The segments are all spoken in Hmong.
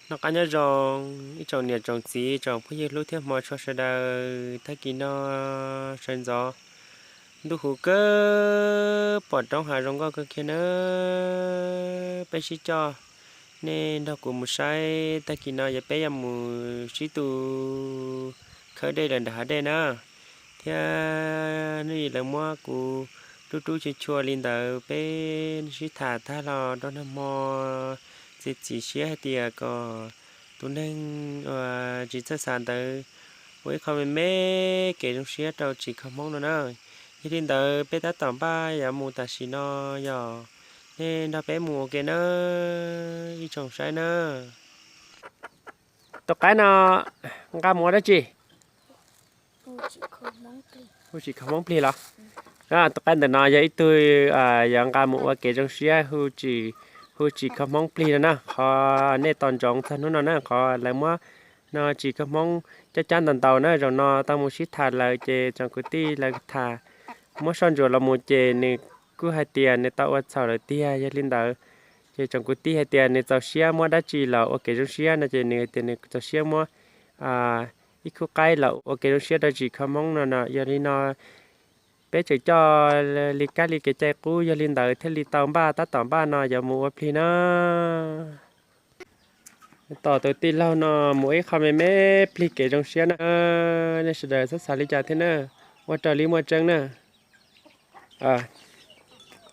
Noj qab nyob zoo ib tsoom niam tsoom txiv tsoom phooj ywg hlub thiab hmov tshua sawv daws. Tag kis no sawv ntxov ntuj huv kawg pom roob hav zoo nkauj kawg kiag na. Peb sib coj, nej nrog kuv mus saib. Tag kis no yog peb yuav mus sib tu khawb dej lawm nram hav dej na. Thiab nej lawv muab kuv rub rub chua chua li ntawd, peb sib tham tag los rau nag hmo txiav txim siab hais tias kom tus neeg uas tsis txawj xav ntawd ua ib qho me me kev zoo siab rau tsim kho Hmoob no na. Yog li ntawd peb tab tom npaj yuav mus tam sim no, yog nej nrog peb mus ua ke na, ib tsoom saib na. Tus qaib no nqa mus ua dab tsi? Hu tsim kho Hmoob plig los? Tus qaib ntawm no yog ib tug yuav nqa mus ua kev zoo siab hu tsim kho Hmoob plig no na. Qhov nej tos ntsoov txog hnub no na, qhov lawv muab no tsim kho Hmoob cab cab ntau ntau na. Zaum no tau mus sib tham lawm ces tsoom kwv tij lawv tham muab soj ntsuam los mus ces nws kuj hais tias nws tau ua txhaum lawm tiag. Yog li ntawd ces tsoom kwv tij hais tias nws txaus siab muab dab tsi los ua kev zoo siab no ces nws hais tias nws txaus siab muab ib khub qaib los ua kev zoo siab rau tsim kho Hmoob no no. Yog li no peb tseem coj li kab li kev cai qub, yog li ntawd thiaj li tau npaj tab tom npaj no yuav mus ua plig na. Tos tus tij laug no mus ib qho me me plig kev zoo siab na. Nej sawv daws txhob xav li cas thiab na, ua raws li muaj tseeb na.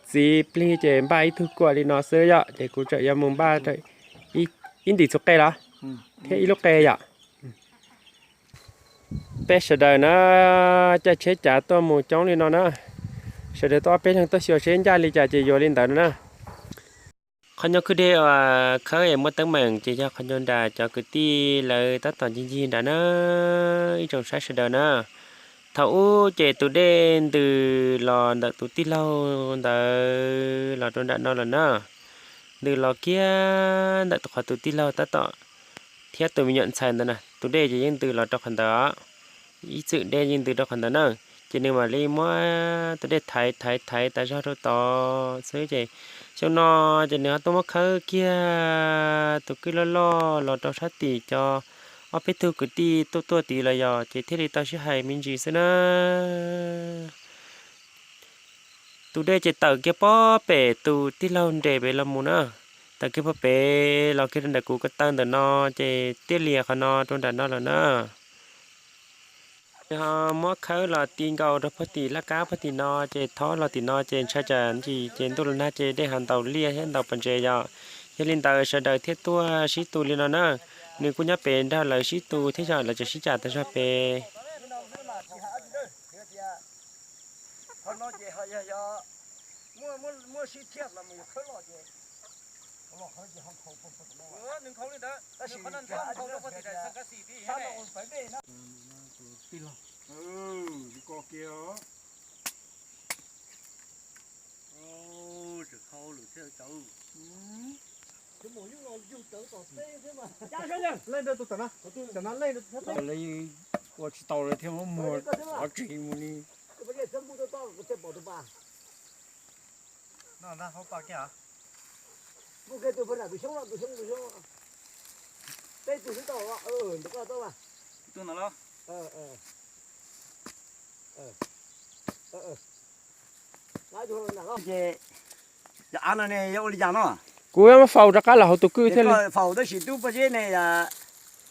Txiv plig ces npaj ib tug kuam li no xwb yom, ces kuv tseem yuav mus npaj ib ntim txhuv qe los thiab ib lub qe yom. Peb sawv daws na, caij tsheb cav tuaj mus coob li no na, sawv daws tuaj ob peb leeg tuaj xyuas seb ncaj li cas ces yuav li ntawd no na. Qhov nyuag kwj deg uas khawb es muaj teeb meem ces yog qhov nyuag nram cov kwv tij lawv tab tom ncig ncig nrad na, ib tsoom saib sawv daws na. Thaum ub ces tus dej ntws los ntawm tus tij laug ntawd los rau nram no lawm na. Ntws los kiag ntawm tus qhov tus tij laug tab tom thiab tus me nyuam ntxhais ntawd na, tus dej ces yeej ntws los rau qhov ntawd os. Ib txwm dej yeej ntws rau qhov ntawd na, ces nws mam li muab tus dej thaiv thaiv thaiv tas zog rau tod xwb ces xyoo no ces nws ho tuaj muab khawb kiag tus kwj loj loj los rau sab tim cov ob peb tug kwv tij tuaj tuaj tid los yog ces thiaj li tau sib hais me ntsis xwb na. Tus dej ces tawm kiag pob pem tus tij laug nres pem los mus na, tawm kiag pob pem los kiag rau nram kuv ko taw ntawm no, ces tiaj lias qhov no rau nram no lawm na. Nws ho muab khawb los ti nkaus rau puag tim laj kab puag tim no, ces thob los tim no ces ntshai tsam ntsis ces ntuj los nag ces dej ho ntaus liaj thiab ntaus pas ntses yom. Yog li ntawd sawv daws thiaj tuaj sib tu li no na. Nws kuj nyob pem nrog lawv sib tu thiab yom, lawv tseem sib cam tas zog pem. Ua tsis tau lawm thiab muab muag pov tseg mus li. Ces cov av no ne yog ua li cas no? Kuv muab faus rov qab los hauv tus kwj thiaj li faus tab sis tub pob zeb ne,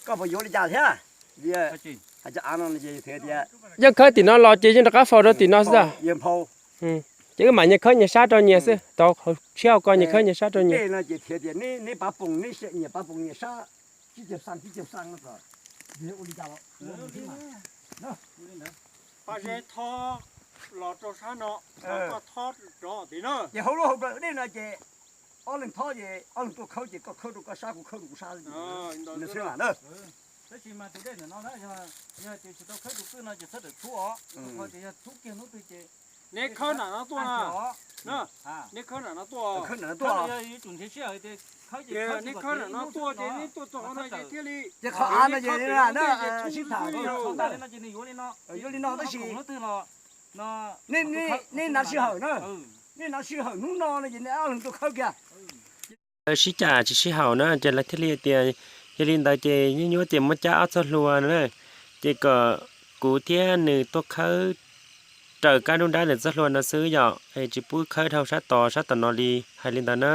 koj puas yuav li cas thiab? Cov av no yeej khawb tim no los ces yeej rov qab faus rau tim no xwb. Ces wb mam nyias khawb nyias sab rau nyias xwb, tau tshiab ko nyias khawb nyias sab rau nyias. Ces thiaj tias neb pav poom neb nyias pav poom nyias sab, tib caug xas tib caug xas no. Pob zeb thob los rau sab no, koj thob rov tim no. Ces hauv lub hauv plawv dej no ces ob leeg thob ces ob leeg tuaj khawb ces koj khawb rau koj sab kuv khawb rau kuv sab. Tab sis mas tus dej ntawm no na, yog tias tsis tau khawb tus kwj no ces txhob rawm txhub os, rau qhov tias yog txhub kiag hnub twg ces neb khawb nram no tuaj na. Neb khawb nram no tuaj, khawb nram no tuaj. Yog yuav tsum nrhiav sij hawm tias khawb ces khawb, neb khawb nram no tuaj ces neb tuaj txog qhov no ces thiaj li, ces qhov av no ces sib tham, yuav li no tab sis neb nav sij hawm na, neb nav sij hawm hnub no no ces neb ob leeg tuaj khawb kiag. Sib cam tsis sib haum na ces lawv thiaj li tias Yog li ntawd ces nyuaj nyuaj tias muab cab ob txoj hlua no na, ces kom kuv thiab nws tuaj khawb raws kab nruab nrab ntawm txoj hlua no xwb yom, es tsis pub khawb dhau sab tod sab tom no li, hais li ntawd na.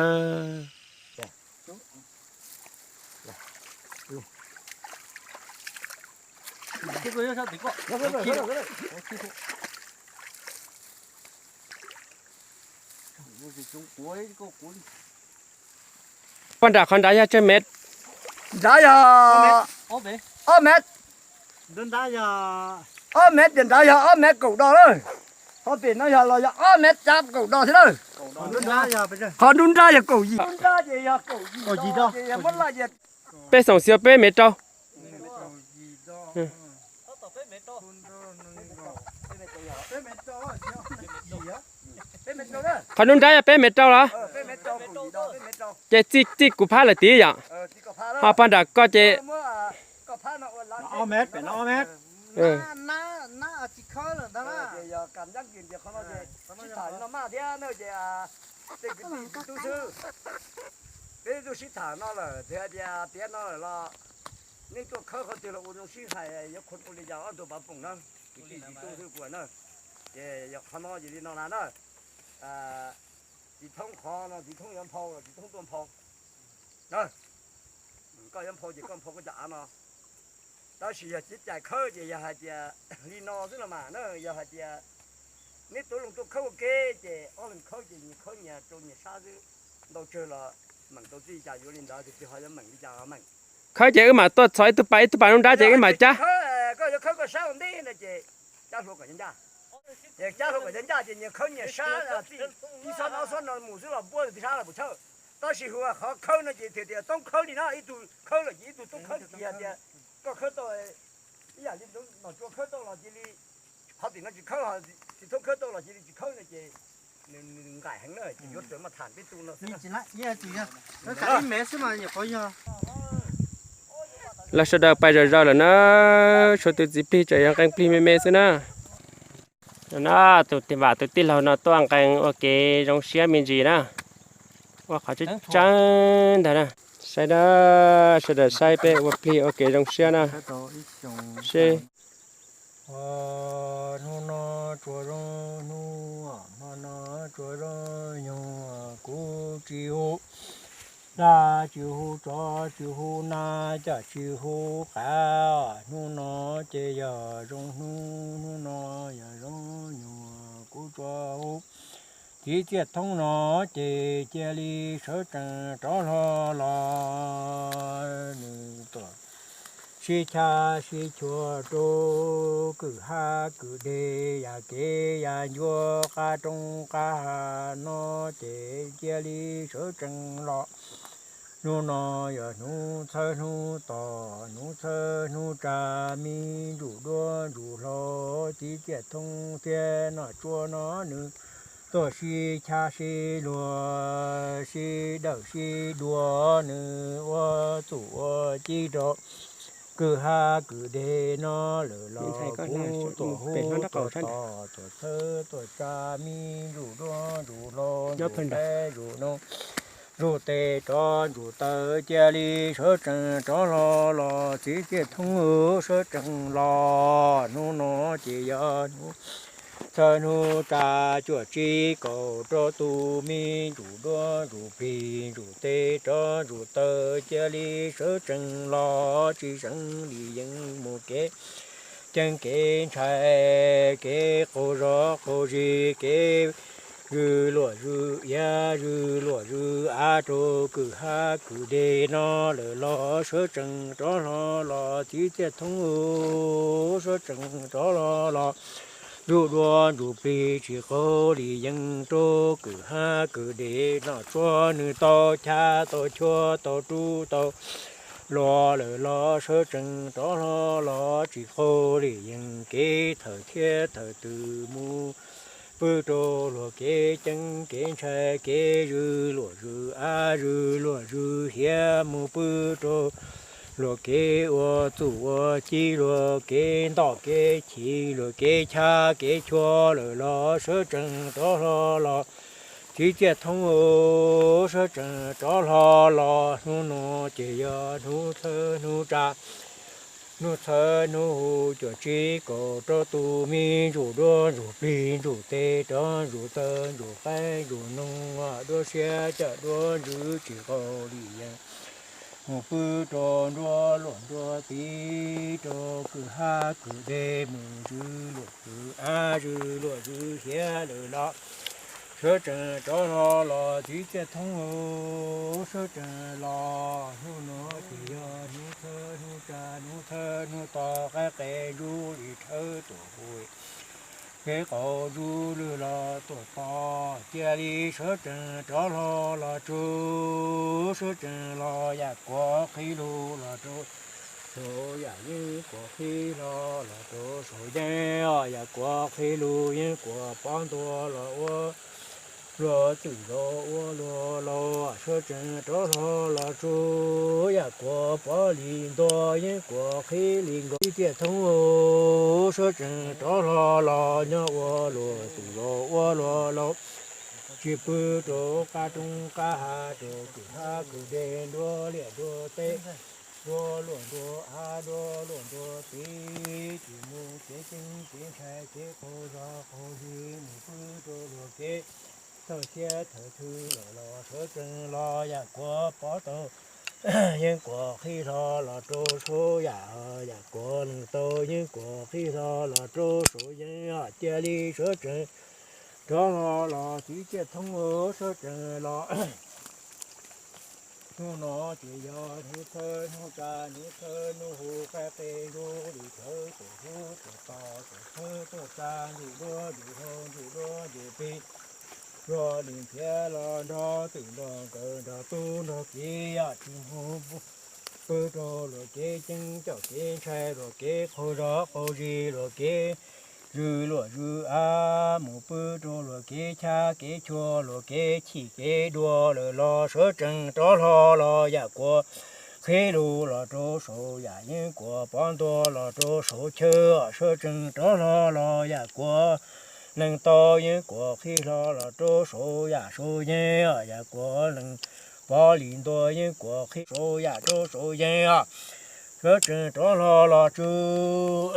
Poj nram qhov nrad yog tsawg mev? Nrad yog ob mev, ob mev tias nrad yog ob mev kaum do lawm. Qhov pem no yog los yog ob mev tsab kaum do thiab lawm. Qhov nruab nrab yog kaum yim, nruab nrab ces yog kaum yim do ces yog muab laj yog Peb xoom xyoo peb mev rau. Qhov nruab nrab yog peb mev rau los? Ces txij, txij kuv phab lawm tid yom? Ho poj nram koj ces Peb tuaj sib tham no lawm, tias tias tiav no lawm los nej tuaj khawb qhov twg los ua zoo sib hais, yuav khau ua li cas ob tug pov poom na. Kwv tij tsis tu xwb kuv na. Ces yog qhov no ces li no na na. Txiv Thoob qhov no, Txiv Thoob yuav nphau, Txiv Thoob tuaj nphau na. Koj yuav nphau ces koj nphau koj cov av no. Tab sis yog txiv cais khawb ces yog hais tias li no xwb los mas na, yog hais tias neb tau leej tuaj khawb ua ke ces ob leeg khawb ces nyias khawb nyias rau nyias sab xwb. Ntau tsawg los meem tau txij cas yuav li ntawd, tus twg ho yuav meem li cas ho meem. Khawb ces wb mam tuaj txhos ib tug pas ib tug pas nruab nrab ces wb mam cab. Koj yuav khawb koj sab ua ntej no ces cab hlua kom ncaj. Ces cab hlua kom ncaj ces nyias khawb nyias sab, tib xob no ob xob no mus xwb los puab tib sab los puas chawj. Tab sis hu qhov khawb no ces tias tias toob khawb li no, ib tug khawb los ces ib tug toob khawb, tsis hais tias koj khawb tau ib yam li Nom Tsua khawb tau los cia li, qhov tim no tsis khawb, Txiv Thoob khawb tau los cia li tsis khawb no ces nws nqaim heev na, ces yuav tsum muaj tham peb tu no xwb. Los sawv daws pais zom zaws lawm na, tshuav tus txiv plig tseem yog nqee plig me me xwb na. No na, tus tij, vam tus tij laug no tuaj nqee ua kev zoo siab me ntsis na, ua qhov tseeb tseeb ntag na. Saib na, sawv daws saib peb ua plig ua kev zoo siab na. Seb. Hnub no tsuas zoo hnub, hmo no tsuas zoo hmo, kuv tsis hu dab tsis hu tsov tsis hu nab coj tsis hu qav, hnub no ces yog zoo hnub, hnub no yog zoo hmo, kuv tsuas hu txiv Txiaj Thoob no ces cia li sawv tsees rov hlo los. Nws tuaj sib chab sib chua rau kwj ha kwj deg, yam kev yam ncua qab roob qab hav no ces cia li sawv tsees los. Hnub no yog hnub txhawb hnub tos, hnub txhawb hnub tsa, me ntsuj duab ntsuj hlau, txiv Txiaj Thoob thiab Nom Tsua no nws tuaj sib chab sib luag sib dawm sib duav, nws ua txuj ua ci rau kwj ha kwj deg no lawm los kuv tuaj hu tuaj tos tuaj txhawb tuaj tsa, me ntsuj duab ntsuj hlau, ntsuj teb ntsuj no, ntsuj tes rov ntsuj taw, cia li sawv tsees rov hlo los, txiv Txiaj Thoob sawv tsees los. Hnub no ces yog hnub txhawb hnub tsa, cuaj tsib kaum rau tus, me ntsuj duab ntsuj plig, ntsuj tes rov ntsuj taw, cia li sawv tsees los, tsis seev li yeej mus kev ceeb kev ntshai, kev qaug zog qaug zis, kev zwm luam zwm iav, zwm luam zwm av rau kwj ha kwj deg no lawm los sawv tsees rov hlo los, txiv Txiaj Thoob sawv tsees rov hlo los. Ntsuj duab ntsuj plig tsis qaug li yeej rau kwj ha kwj deg, Nom Tsua nws tau chab tau chua tau rub tau luag lawm los sawv tsees rov hlo los, tsis qaug li yeej kev thawm thiab thawm twg mus pw rau luag kev ceeb kev ntshai, kev zwm luam zwm av, zwm luam zwm hiav, mus pw rau luag kev ua txuj ua ci, luag kev ntoj kev chim, luag kev chab kev chua lawm los sawv tsees rov hlo los. Txiv Txiaj Thoob, sawv tsees rov hlo los, hnub no ces yog hnub thawj hnub tsa, hnub txhawb hnub hu cuaj tsib kaum rau tus me ntsuj duab ntsuj plig ntsuj teb rov ntsuj taw ntsuj qaib ntsuj noog, duab siab coj duab ntsws tsis qaug li yees. Mus pw rau nruab luaj nruab tib, rau kwj ha kwj deg, mus zwm luaj zwm av zwm luaj zwm hiav lawm los, sawv tsees rov hlo los. Txiv Txiaj Thoob, sawv tsees los, hnub no ces yog hnub thawj hnub tsa, hnub thawj hnub to, qaib qe ntsuj li rhawv tuaj hu, kev qaum ntsuj lwg los tuaj to. Cia li sawv tsees rov hlo los tsuag, sawv tsees los yam kuav qhib lug los rau saum, yam yeeb kuav qhib hlo los rau saum yeeb, yam kuav qhib lug yeeb kuav pov ntua los ua luag twm los ua luag laus. Sawv tsees rov hlo los tsuag, yam kuav pov li ntua yeeb kuav qhib li nkaus. Txiv Txiaj Thoob, sawv tsees rov hlo los, nyob ua luag twm los ua luag laus, tsis pw rau qab roob qab hav, rau kwj ha kwj deg, nruab liaj nruab teb, nruab luaj nruab av, nruab luaj nruab teb, tsis mus kev ceeb kev ntshai, kev qaug zog qaug zis, mus pw rau luag kev thawj thiab thawj thwj lawm los, sawv tsees los yam kuav pov tau yeeb kuav qhib hlo los rau saum, yam, yam kuav lees tau yeeb kuav qhib hlo los rau saum yeeb. Cia li sawv tsees rov hlo los. Txiv Txiaj Thoob, sawv tsees los, hnub no ces yog hnub thawj hnub tsa, hnub thawj hnub hu, qaib qe ntsuj li rhawv tuaj hu tuaj to, tuaj thawb tuaj tsa, ntsuj duab ntsuj hlau ntsuj duab ntsuj plig, luag li nrhiav los nrog twm nrog nkawm nrog tub nrog kiv, yam tsis mus pw rau luag kev ceeb coj kev ntshai, luag kev qaug zog qaug zis, luag kev zwm luaj zwm av, mus pw rau luag kev chab kev chua, luag kev chim kev dua lawm los, sawv tsees rov hlo los yam kuav qhib lug los rau saum, yam yeeb kuav pov ntua los rau saum chaw, sawv tsees rov hlo los yam kuav lees tau yeeb kuav qhib hlo los rau saum, yam saum yeeb, yam kuav lees pov li ntua yeeb kuav qhib saum, yam rau saum yeeb, sawv tsees rov hlo los tsuag.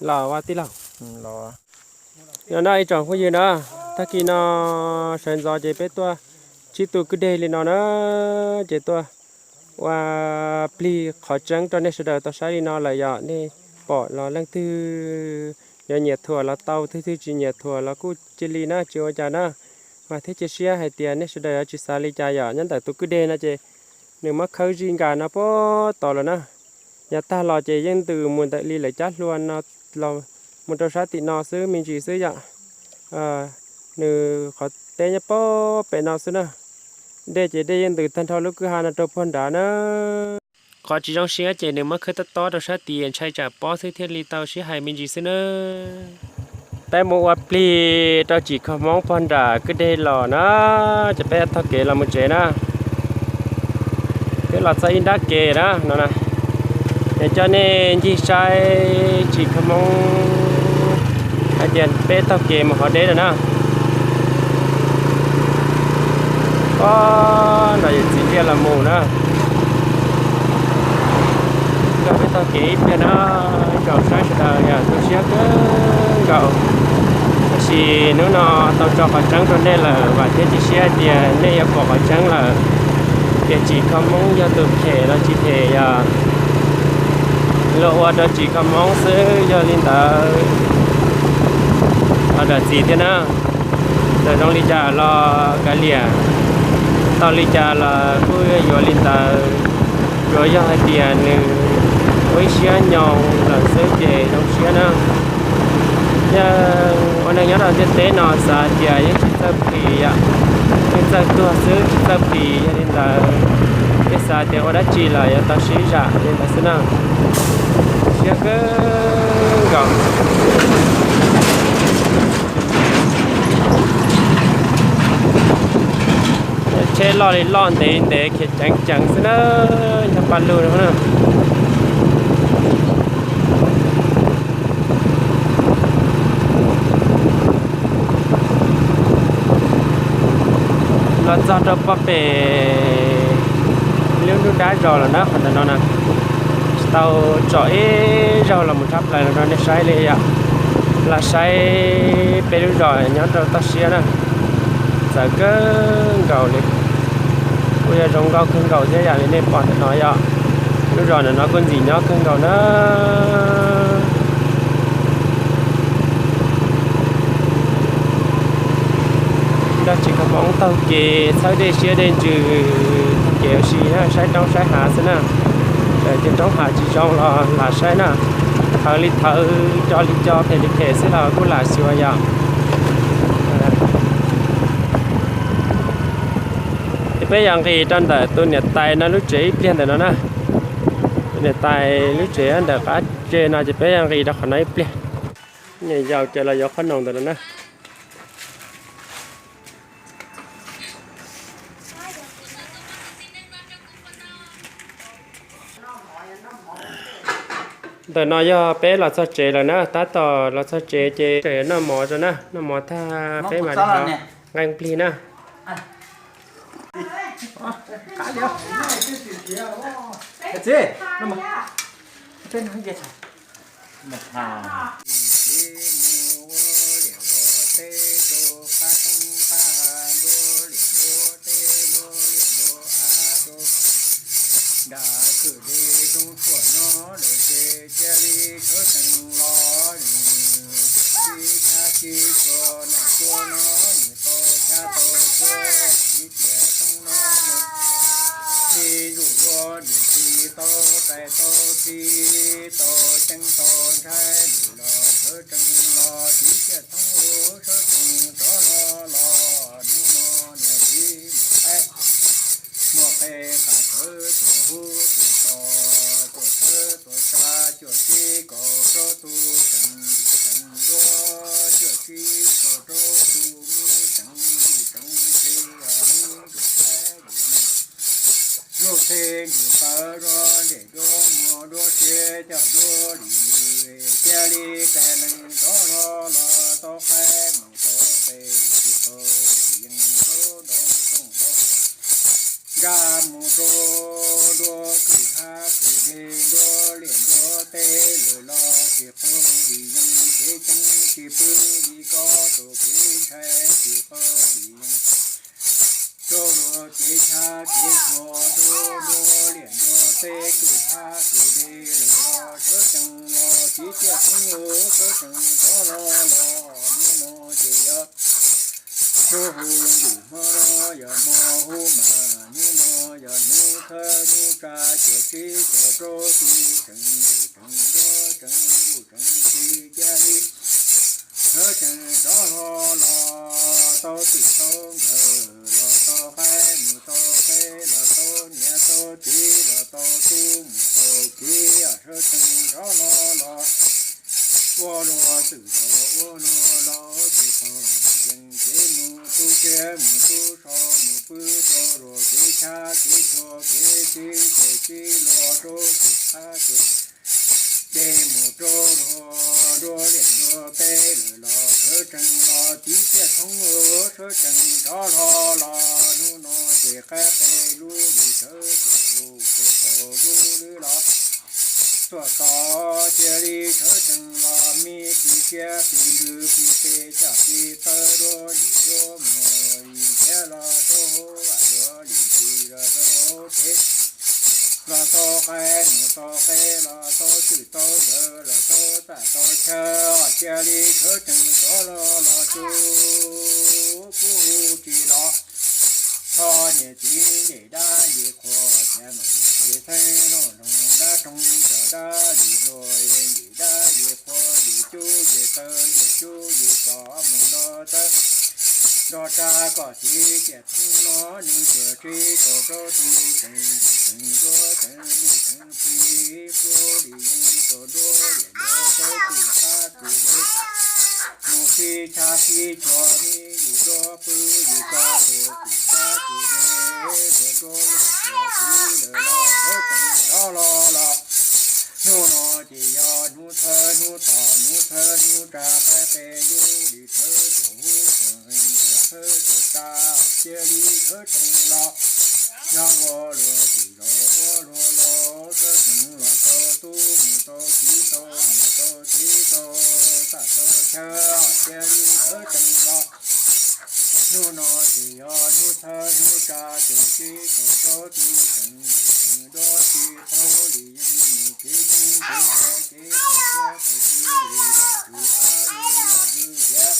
Los ua tij laug, los no na ib tsoom phooj ywg na, tag kis no sawv ntxov ces peb tuaj tsib tus kwj deg li no na, ces tuaj ua plig qhov tseeb rau nej sawv daws tau saib li no lawm yom. Nej pom los leej twg yuav nyiam thuam los tau, leej twg tsis nyiam thuam los kuj cia li na, tsis ua cas na. Mas thiab cia siab hais tias nej sawv daws yuav tsis xav li cas yom. Nyob ntawm tus kwj deg no ces nws muab khawb zij nkas no puag tod lawm na. Yav tag los ces yeej ntws mus ntawm li lawv cab hlua no los mus rau sab tim no xwb me ntsis xwb yom. Nws qhov teb nyob puag pem no xwb na. Dej ces dej yeej ntws tag nrho lub kwj ha no rau puag nrad na. Qhov tsis zoo siab ces nws muab khawb tob tob rau sab tid, ntshai tsam pob xwb thiaj li tau sib hais me ntsis xwb na. Peb mus ua plig rau tsim kho hmoob puag nram kwj deg los na, ces peb taug kev los mus tsev na. Twb los txog ib nrab kev na no na, es coj nej ncig saib tsim kho hmoob hais tias peb taug kev mus hov deb lawm na. Pob nrad yawm txiv liaj los mus na. Nrog peb taug kev ib pliag na, ib tsoom saib sawv daws yog tu siab kawg nkaus. Tab sis hnub no tau tso qhov tseeb rau nej lawm, vam thiab cia siab hais tias nej yuav pom qhov tseeb lawm, tias tsim kho hmoob yog tus phem los tsis phem, yog luag ua rau tsim kho hmoob xwb. Yog li ntawd, los zam txim thiab na. Txawm zoo li cas los kav liam, tau li cas los kuj yuav li ntawd. Tsuas yog hais tias nws ua ib siab nyoos lawm xwb ces zoo siab na. Yeej ua neeg nyob rau ntiaj teb no xav tias yeej tsis txawj plis yom, yeej txawj tuag xwb tsis txawj plis. Yog li ntawd, yeej xav tias ua dab tsi los yuav tau sib zam li ntawd xwb na. Siab kawg nkaus. Tsheb Loj li loj ntev ntev khiav ceev ceev xwb na, nyob paj lug no na. Los txog rau pob pem lub nruab dab zos lawm na, qhov ntawm no na. Tsis tau tsom ib zaug los mus tshab plaws los rau nej saib li yom. Los saib peb lub zos nyob rau toj siab na, txawv kawg nkaus li. Kuj yog zoo nkauj kawg nkaus thiab yom, li nej pom ntawm no yom. Lub zos ntawm no kuj ntxim nyob kawg nkaus na. Nrog tsis kho hmoov taug kev txhawb dej siab dej ntsws, taug kev ua si na, saib roob saib hav xwb na. Ces roob hav tsis zoo los lam saib na, thawv li thawv, co li co, phem li phem xwb los kuj lam xyuas yom. Ces peb yuav nqis rau ntawm tus niam tais no lub tsev ib pliag ntawm no na. Tus niam tais lub tsev ntawm qab tsev no ces peb yuav nqis rau qhov no ib pliag. Niam yau ces los yuav qhob noom ntawm no na. Ntawm no yog peb los txog tsev lawm na, tab tom los txog tsev ces tseem noj mov tso na, noj mov tag peb mam li nqee plig na. Nram kwj deg roob tshuam no lawm ces cia li sawv tsees los nws tib tshab tib tshua nam tshua no nws tau tshab tau tshua ib tiam thoob no nws me zuj zus nws tsis tau tais tau txi tau ceeb tau ntshai nws los sawv tsees los tiv ciaj thoob sawv tsees rov hlo los hnub no niam txiv mus qaib muaj qe qas sawv tuam hub tuam tos tuam txhawb tuam tsa cuam sib kaum rau tus tseem dim tseem nruab cuam sib kaum rau tus me tseem dim tseem plig hnub tus qaib dim no. Zuj xis ntsws tawv dua ntsej dua muag dua siab coj dua lim yws cia li tais lees rov hlo los tau qaib mus tau qe tsis tau lim yees rau ntau rooj ntau nra mus rau dua kwj ha kwj deg dua liaj dua teb lawm los tsis qaug lim yees kev ceeb tsis pw li ko rau kev ntshai tsis qaug lim yees rau luag kev tshab kev tshua rau dua liaj dua teb kwj ha kwj deg lawm los sawv tsees los tiv ciaj thoob sawv tsees rov hlo los hnub no ces yog hnub hu ntuj hmo no yog hmo hu mas hnub no yog hnub thawb hnub tsa cuam sib kaum rau tus tseem dim tseem nruab tseem zuj tseem plig cia li sawv tsees rov hlo los tau twm tau nkawm los tau qaib mus tau qe los tau niam tau txiv los tau tub mus tau kiv sawv tsees rov hlo los ua luag twm los ua luag laus tsis qaug yees kev mus tu siab mus tu so mus pw rau luag kev tshab kev tshua kev sib ces sib luag rau kev qab kev deg mus rau luag dua liaj dua teb lawm los sawv tsees los tiv ciaj thoob sawv tsees rov hlo los hnub no ces qaib qe lub li sawv tuam hu tuam tau lub lwb los tuam tau cia li sawv tsees los me plig siab plig ntsws plig pes coj plig tawv dua lim dua muag lim thiab los rau hauv vaj dua lim ntsis los rau hauv tsev los tau qaib mus tau qe los tau twm tau nkawm los tau txaj tau chaw cia li sawv tsees rov hlo los tsuas kuj tsis los txog niam txiv nce dab nce qhua thiab mas niam txiv xeeb noj nroog dab roog cov dab lim luag nce dab nce qhua nce cub nce taw nce cub nce txos mus nrog txawb nrog tsa kom tiv ciaj thoob no nws cuam sib kaum rau tus tseem dim tseem nruab tseem zuj tseem plig rau lim yees rau nruab liaj nruab teb kwj ha kwj deg mus sib tshab sib tshua me yus dua pw yus tso tus kwj ha kwj deg Tus txiv lawm los sawv tsees rov hlo los. Hnub no ces yog hnub txhawb hnub tom hnub txhawb hnub tsa qaib qe yub li thawb tuam hub tuam heev tuam txhawb tuam tsa, cia li sawv tsees los. Nyob ua luag txwm zaus ua luag laus, sawv tsees los rau tub mus rau txiv, tau mus rau txiv, tau txaj tau chaw, cia li sawv tsees los. Hnub no ces yog hnub txhawb hnub tsa, caum tib caum rau tus tseem tus tseem nrov tsis tau li, yeej mus kev tseeb kev ntshai kev txhaum thiab txhaum tsis li, tus av li yog yus viav.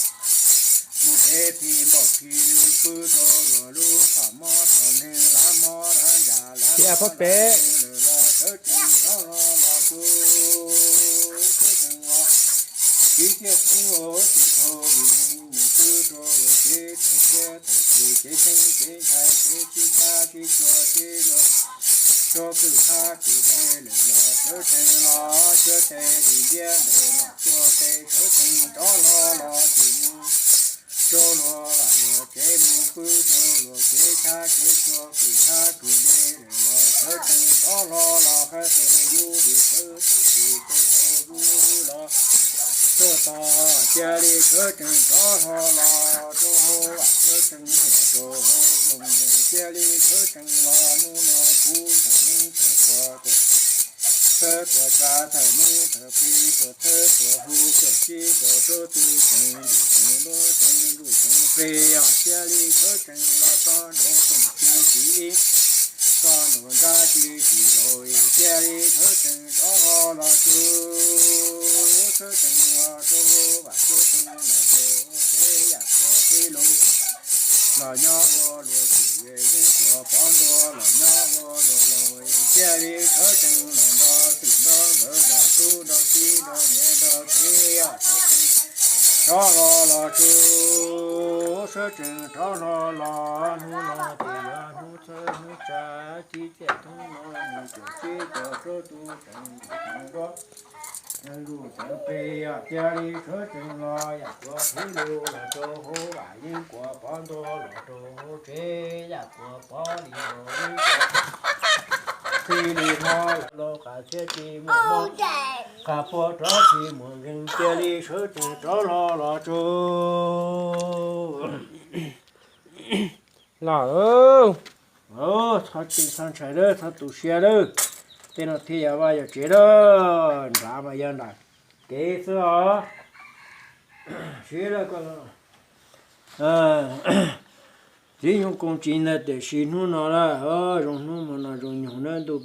Mus kev phim npaum phim lwm pw rau luag lub txhom mob txhom neeg lav mob lav yam lav mob lav neeg lawm los sawv tsees rov hlo los tsuj, sawv tsees los. Tiv tiaj thoob ua tiv thauj li neeg mus pw rau luag kev txhaum thiab txhaum tsis kev tseeb kev ntshai kev sib tab sib txuas kev luag rau kwj ha kwj deg lawm los sawv tsees los. Suav tes li ntiab ntawm nom tsuag tes sawv tsees rov hlo los ces mus rau luag vaj luag tsev mus pw rau luag kev txhab kev txuas kwj ha kwj deg lawm los sawv tsees rov hlo los. Qhab tes yub li thawb tus tus tes tau yub los tuaj tog, cia li sawv tsees rov hlo los rau hauv vaj, sawv tsees los rau hauv loog, cia li sawv tsees los. Hnub no kuv thaum neeb thaum quas tuaj txhawb tuaj tsa, thaum neeb thaum plig tuaj txhawb tuaj hu, tuaj sib tuaj rau tus tseem tus tseem ntuj tseem ntuj tseem plig, cia li sawv tsees los txog nraum rooj txim txiv, txog nraum nrab txim txiv zaus, cia li sawv tsees rov hlo los tsuj, sawv tsees los rau vaj, sawv tsees los rau tsev, yam kuas qhib lug los nyob ua luag txwm, yeej kuas pov ntuas los nyob ua luag laus, cia li sawv tsees los nrog txwm nrog nkawd nrog tub nrog kiv nrog niam nrog txiv, sawv tsees rov hlo los tsuj, sawv tsees rov hlo los. Hnub no ces yog hnub txhawb hnub tsa, tiv tiaj thoob no mus caum tib caum rau tus tseem tus tseem nrov tseem ntuj tseem plig, cia li sawv tsees los. Yam kuas qhib lug los rau hauv vaj, yeej kuas pov ntuas los rau hauv tsev, yam kuas pov li los yeej kuas qhib li hmo, los qas thiab tsis muaj hmo, qas puag rov tsis muaj nkeeg, cia li sawv tsees rov hlo los tsuj. Los, txhob txhawj txhob ntshai lawm, txhob tu siab lawm. Tej no thiaj yog vaj yog tsev lawm, nrad mas yog nram kev xwb os. Siv lawm koj, txiv nyuj koom tsis ntag, tiam sis hnub no lawm, zoo hnub hmo no zoo nyoog na, ntuj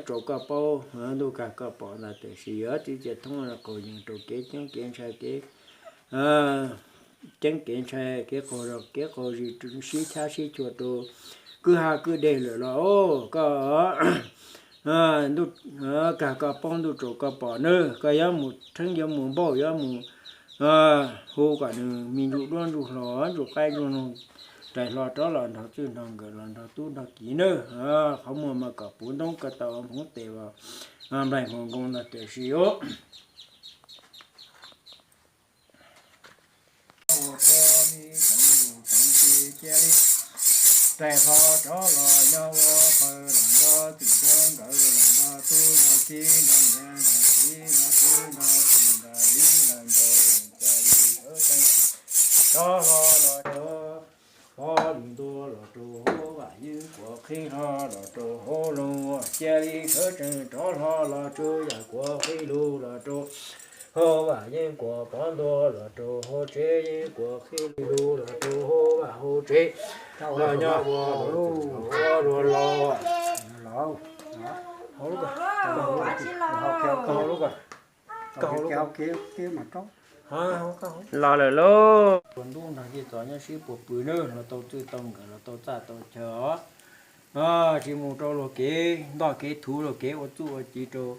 tsaus koj paub, ntuj kag koj pom ntag, tiam sis yog txiv tiaj thoob qaug yees rau kev ceeb kev ntshai kev ceeb kev ntshai kev qaug zog kev qaug zis sib chab sib chua rau kwj ha kwj deg lawm los koj ntuj kag koj paub ntuj tsaus koj pom nawb, koj yuav mus rheeb yuav mus npauj yuav mus hu kom nws me ntsuj duab ntsuj hlau ntsuj qaib ntsuj noog rais hlo rov los nrog txwj nrog nkawm los nrog tub nrog kiv nawb. Qhov muag mas kom puv ntoob koj tau hmoov tes nplaig hmoov nkoos ntag, tiam sis ua koj me tseem lus tseem tis cia li rais hlo rov los nyob ua qhawv los nrog txwm nrog nkawm los nrog tub nrog kiv nrog niam nrog txiv nrog kwv nrog tij nrog viv nrog nraug, cia li sawv tsees rov hlo los rau pov li ntuas los rau hauv vaj, yeej kuas qhib hlo los rau hauv loog, cia li sawv tsees rov hlo los tsuj, yam kuas qhib lug los rau hauv vaj, yeej kuas pov ntuas los rau hauv tsev, yeej kuas qhib lug los rau hauv vaj hauv tsev, los nyob ua luag laus. Los lawm lauj. Puas ntuj nrog cej txos nyob sib puas pw nawb, los tau txwj tau nkawm los tau txaj tau chaw os. Tsis mus rau luag kev ntoj kev thuv luag kev ua txuj ua ci rau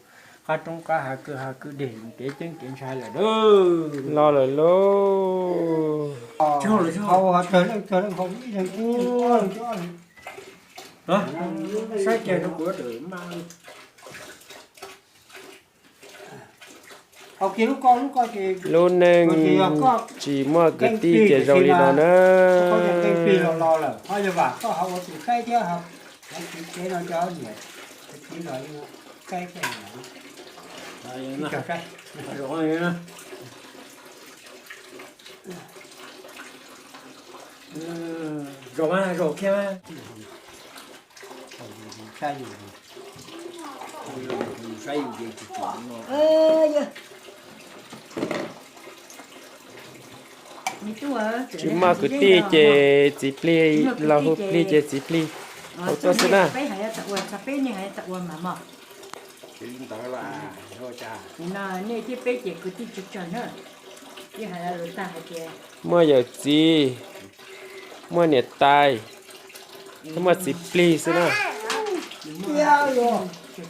qab roob qab hav kwj ha kwj deg kev ceeb kev ntshai lawm lauj. Los lawm lauj. Saib kiag rau kuv. Lub neej tsis muaj kwv tij ces zoo li no na. Tsev no cov niam txiv los yeej saib thiab. Zaum mas, zaum kiag mas. Saib yus, saib yus ces tsis tsim no. Tsis muaj kwv tij ces txiv plig, los hu plig ces txiv plig hauv tuaj xwb na. Muaj yawm txiv, muaj niam tais, muaj txiv plig xwb na. Tsis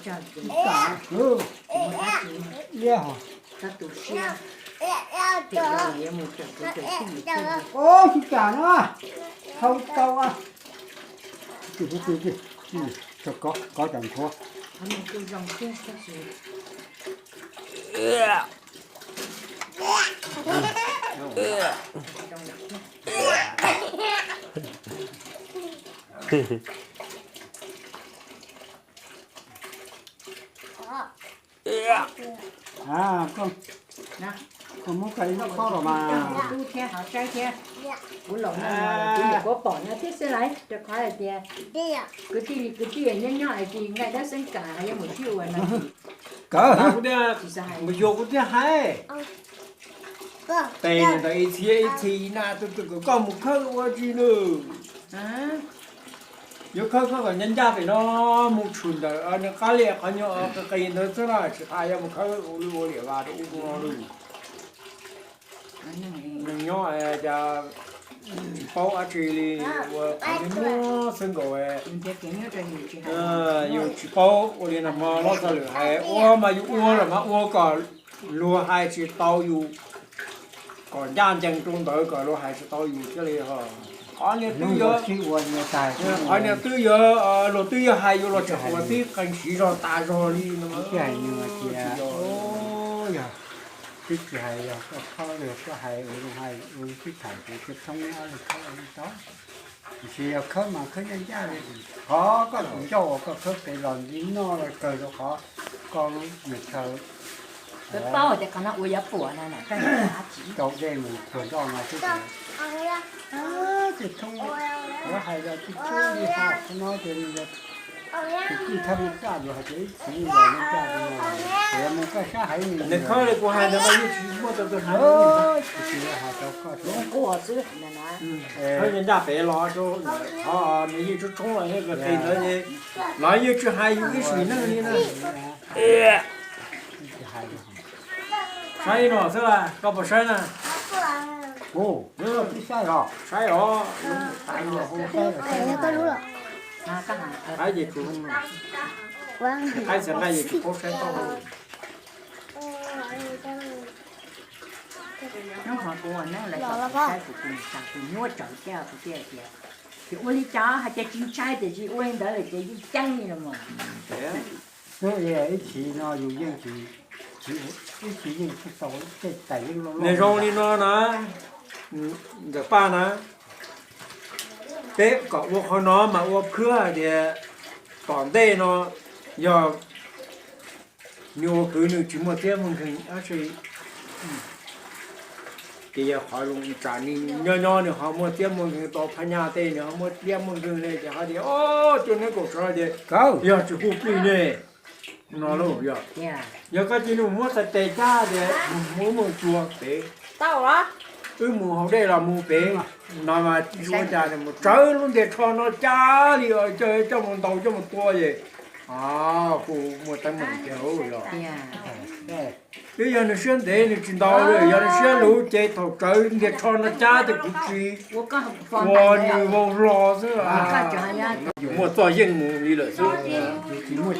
tas no, hau tau. Kov cov nthuav. Koj muab koj ib lub khob los mas. Tub thiab hov saib thiab. Kuv los no kuv nyuam qhuav pom no thiab xwb lauj, rau qhov hais tias kwv tij li kwv tij nyob nyob hais tias nqaij dab xeeb kam yuav mus sib ua no. Kawg, mus xyuas kuv thiaj hais. Tes ntawd ib txhia ib txhia na, tus twg kom koj mus khawb ua tsi nws. Yuav khawb khawb kom ncaj ncaj pem no, mus tshwm ntawm nws qab liaj qhov nyuag qis qis ntawd xwb na, tsis tas yuav mus khawb ua lwj ua liam vas rau ub rau no li. Neeg nyob cas tsis paub dab tsi li, ua qhov nyuaj nyuaj xwb nkaus. Yus tsis paub ua li no mas los txog lwm hais ua mas yus ua los mas ua kom luag hais tsis tau yus, kom ncaj ncees rau ntawd kom luag hais tsis tau yus thiaj li ho. Qhov niag twb yuav, qhov niag twb yuav, luag twb yuav hais yus los tseem ua tib qee siv zog tas zog li no. Yog twb tsis hais, yog koj khob, yog koj hais ua zoo hais ua sib tham kuv thiaj thoob ob leeg khob ua li tau. Tiam sis yog khawb mas khawb ncaj ncaj li, qhov koj tus ncauj uas koj khawb pem los nti noj kawg rau qhov koj lub niag chaw. Peb paub tias qhov no ua yuav puam no, tau dej mus tuag nroj no xwb. Ces thoob, kuv hais los tsis txawj li hais qhov no ces nws yog tus tij thaj mus kaj yus hais tias ib txwv los mus kaj no, ces yog mus kaj sab haiv nws khawb li kuv hais ntawd mas yeej tsis muaj tus twg hais. Tsis hais rau koj xwb. Khawb ncaj pem los rau qhov nws yeej tshoob tshoob los yeej qis ntawd ces los yeej tsis hais yus ib sim neej li na. Saib no xwb, koj puas saib na? Saib os. Qaib ces tsuas, qaib txawm nqaij ces tsis paub saib tau. Hnub no kuv ua neeb lawv kom kuv saib kuv tus niam tais tus nyuaj tsawv thiab kuv thiaj tias, ces ua li cas hais tias tsis ntshai tiam sis ua li ntawd lawm ces yeej ceeb li no mas. Ib txhis no yus yeej tsis, ib txhis yeej tsis tau tej tais yeej loj loj. Nws zoo li no na, ntxawm Paj na, peb kom ua qhov no mas ua khwb hais tias tom ntej no yog nws ua kwv nws tsis muaj txiab muaj nkeeg dab tsi, ces yog qhov zoo tsam nws nyob nyob nws ho muaj txiab muaj nkeeg tau phab nyaj tej nws ho muaj txiab muaj nkeeg li ces ho tias o, cuag neb kaum tsov tias yog tsis hu plig ne no lauj. Yog, yog koj cia li mus muab txhais tes cab tias mus mus tsuas pem, wb mus haus dej los mus pem no mas ua cas mus tsawv lub ntiag tsho no cab li coj mus ntaus coj mus tua ces kuj muaj teeb meem tiag yog. Twb yog nws siab ntev nws tsis ntaus li, yog nws siab luv ces thaum tsawv ntiag tsho no cab ces kuv tsis ua nws vau hlo xwb. Yus muaj txoj yeej mus li lawm xwb. Yus muaj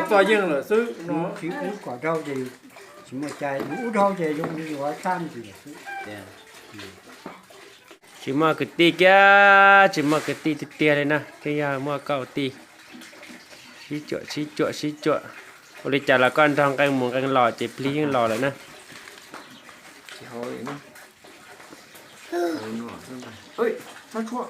txoj yeej lawm xwb no. Tsis ub kom dhau ces tsis muaj cai, yus ub dhau ces zoo li yus sab ntsis lawm xwb. Tsis muaj kwv tij kiag, tsis muaj kwv tij tiag tiag li na, twb yog muaj koj ua tij. Sib cuam sib cuam sib cuam, ua li cas los koj nrog nqee mus nqee los ces plig yeej los lawm na. Tsis hau li na. Oi, txhob tshuab.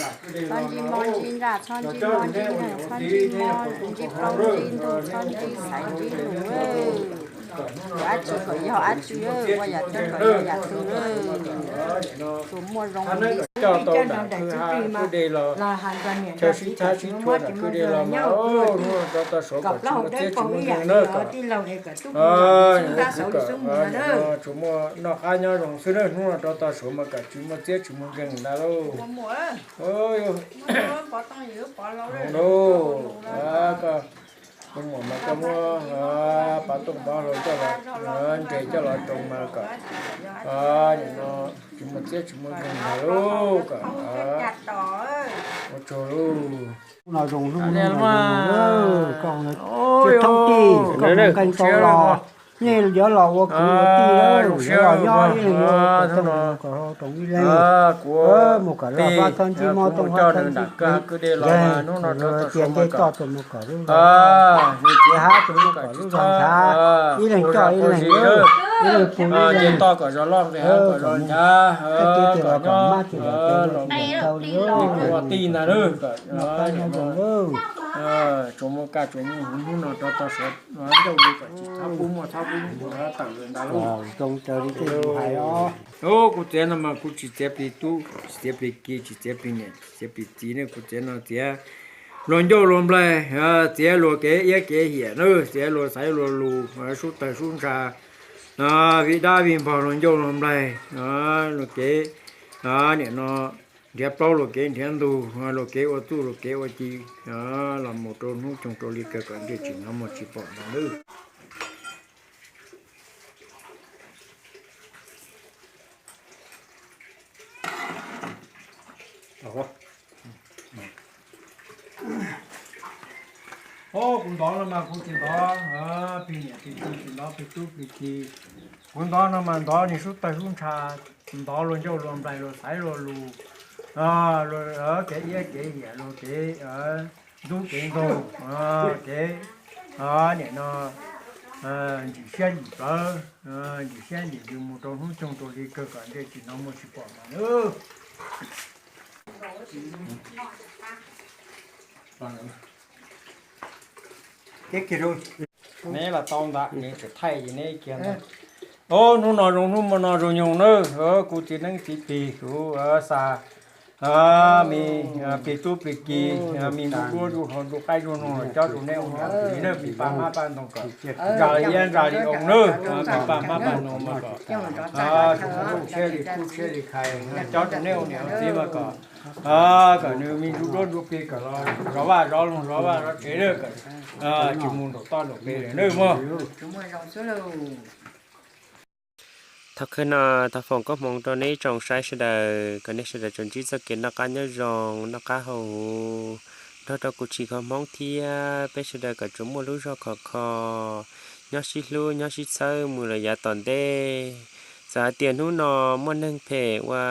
Txhob ntsib mob ntsib ntsaj, txhob ntsib mob ntsib nkeeg, txhob ntsib mob ntsib plaub ntsib ntug, txhob ntsib xaiv ntsib lus. Tus dab tsi kom yog dab tsi, ua yam twg kom yog yam twg. Tus muaj zoo coj tau nram kwj ha kwj deg los, chaw sib thab sib chua nram kwj deg los mas, hnub no rov tau suav kom tsis muaj txiab tsis muaj nkeeg na kom, kom tsuas muaj noj qab nyob zoo xwb na, hnub no rov tau suav mas kom tsis muaj txiab tsis muaj nkeeg ntag lauj. Koj muam mas koj muab pov tooj pov hlau coj los, nres coj los rau mas kom, nim no tsis muaj txiab tsis muaj nkeeg ntag lauj kom, ua tsaug lauj. Koj thoob tij, koj mus nqee tau los, nej yuav los ua kwv ua tij, yuav los nyob ib leeg, kom ib leeg mus kom loj pab txhob ntsib mob tooj hab txhob ntsib kwv, yog hnub no rov tau cia ncej toj tus mus kom lub zog, cia hab tus mus kom lub zog nchav, ib leeg coj ib leeg, ib leeg pw ib leeg, kom nyob, koj tij tias los kom mab tias los tias los kom tau li, ua tij ntag lauj, noj qab nyob zoo lauj. Tsuas muaj kaj tsuas muaj huv, hnub no rov tau suav ncauj li kom tsis txhob pub muaj txhob pub tawm ntag lauj. Zoo raws li tej hais os. Kuv txiav no mas kuv tsis txiav plig tub, tsis txiav plig kiv, tsis txiav plig niam, tsis txiav plig txiv ne, kuv txiav no txiav luag ncauj luag nplaig, txiav luag kev iab kev hiam na, txiav luag xaiv luag lus, sub tawg sub ntsha, vij dab vij npog luag ncauj luag nplaig, luag kev, nim no nrhiav plaub luag kev nrhiav ntug, luag kev ua txuj luag kev ua ci, los mus rau hnub coog rau li kawg kom ntsej tsis hnov muag tsis pom ntag lauj. Kuv ntov no mas kuv tsis ntov plig niam plig txiv, tsis ntov plig tub plig kiv. Kuv ntov no mas ntov niag sub tawg sub ntsha, ntov luag ncauj luag nplaig, luag xaiv luag lus, luag kev iab kev hiam, luag kev ntxub kev nkaug, kev nim no ntsim siab ntsim plawv, ntsim siab ntsim ntsws mus rau hnub coog rau li kawg kom ntsej tsis hnov muag tsis pom ntag lauj. Neb los tau ntawm neb tseem thaij ces neb kiag ntag. Os, hnub no zoo, hnub no zoo nyoog nawb, kuv txiv neeb txiv plig kuv xa me plig tub plig ki, me ntuj duab ntuj hlau ntuj qaib ntuj noog los cob rau neb ua niam ua txiv nawb, me paj hmab paj ntoo kom ntsa li iab ntsa li oo nawb, me paj hmab paj ntoo mas kom siab li kub siab li khais, cob rau neb ua niam ua txiv mas kom kom nws me ntuj duab ntuj plig kom zov vaj zov loog zov vaj zov tsev nawb, kom tsis mus nraum toj nraum pem lawm nawb mog. Thaum kawg no thov foom koob hmoov rau neb tsoom saib sawv daws kom nej sawv daws tsuas ntsib txoj kev noj qab nyob zoo noj qab haus huv nrog rau kuv tsis kho Hmoob thiab peb sawv daws kom tsuas muaj lub zog khov kho, nyob sib hlub nyob sib txhawb mus lawm yav tom ntej. Txawm hais tias hnub no muaj neeg phem ua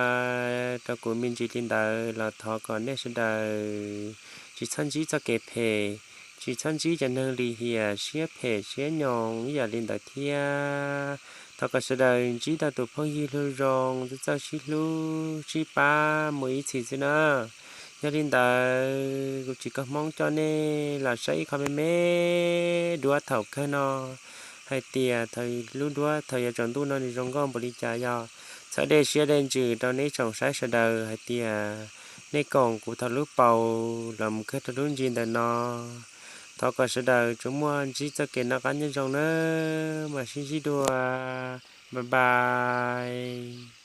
rau kuv me ntsis li ntawd los thov kom nej sawv daws tsis txhob ntsib txoj kev phem, tsis txhob ntsib cov neeg lim hiam siab phem siab nyoos ib yam li ntawd thiab. Thov kom sawv daws ntsib tau tus phooj ywg hlub zoo txawj txawj sib hlub sib pab mus ib txhis xwb na. Yog li ntawd kuv tsis kho Hmoob coj nej los saib ib qho me me duab thaum kawg no hais tias thaum lub duab thaum yuav tsaus ntuj no nws zoo nkauj npaum li cas, yog txhawb dej siab dej ntsws rau nej tsoom saib sawv daws hais tias nej koom kuv thaum lub paus los mus kawg rau lub ntsis ntawm no. Thov kom sawv daws tsuas muaj ntsib txoj kev noj qab nyob zoo nawb, mam sib ntsib dua, bye bye.